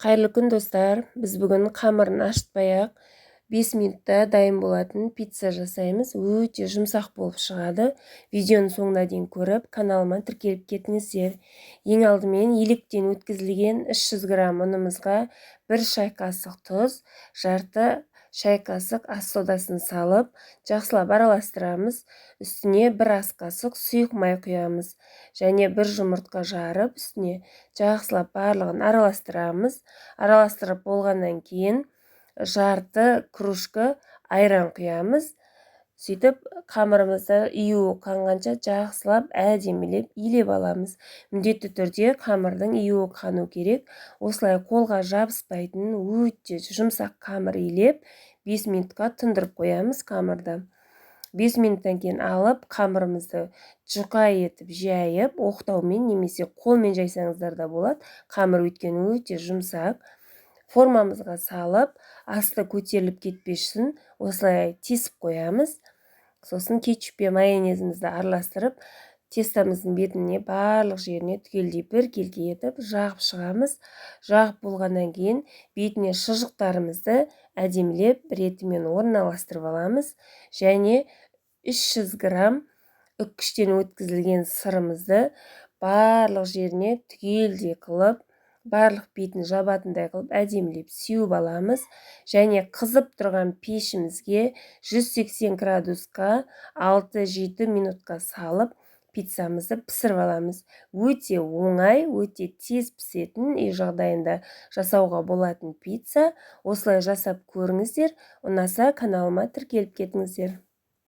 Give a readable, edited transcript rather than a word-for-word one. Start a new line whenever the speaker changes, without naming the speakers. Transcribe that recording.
Қайырлы күн, достар! Біз бүгін қамырын ашытпай-ақ 5 минутта дайын болатын пицца жасаймыз. Өте жұмсақ болып шығады. Видеоның соңына дейін көріп, каналыма тіркеліп кетіңіздер. Ең алдымен електен өткізілген 300 грамм ұнымызға 1 шай қасық тұз, жарты шай қасық ас содасын салып, жақсылап араластырамыз. Үстіне 1 ас қасық сұйық май құямыз және 1 жұмыртқа жарып, үстіне жақсылап барлығын араластырамыз. Араластырып болғаннан кейін жарты кружка айран құямыз. Сөйтіп, қамырымызды июі қанғанша жақсылап әдемілеп илеп аламыз. Міндетті түрде қамырдың июі қану керек. Осылай қолға жабыспайтын өте жұмсақ қамыр илеп, 5 минутқа тұндырып қоямыз қамырды. 5 минуттан кейін алып, қамырымызды жұқа етіп жайып, оқтаумен немесе қолмен жайсаңыздар да болады. Қамыр өйткені өте жұмсақ. Формамызға салып, асты көтеріліп кетпес үшін осылай тесіп қоямыз. Сосын кетчуп пен майонезімізді араластырып, тестомыздың бетіне, барлық жеріне түгелдей біркелкі етіп жағып шығамыз. Жағып болғаннан кейін бетіне шұжықтарымызды әдемілеп ретімен орналастырып аламыз және 300 грамм үккіштен өткізілген сырымызды барлық жеріне түгелдей қылып, барлық бетін жабатындай қылып әдемілеп сеуіп аламыз. Және қызып тұрған пешімізге 180 градусқа 6-7 минутқа салып, пиццамызды пісіріп аламыз. Өте оңай, өте тез пісетін, үй жағдайында жасауға болатын пицца. Осылай жасап көріңіздер. Ұнаса, каналыма тіркеліп кетіңіздер.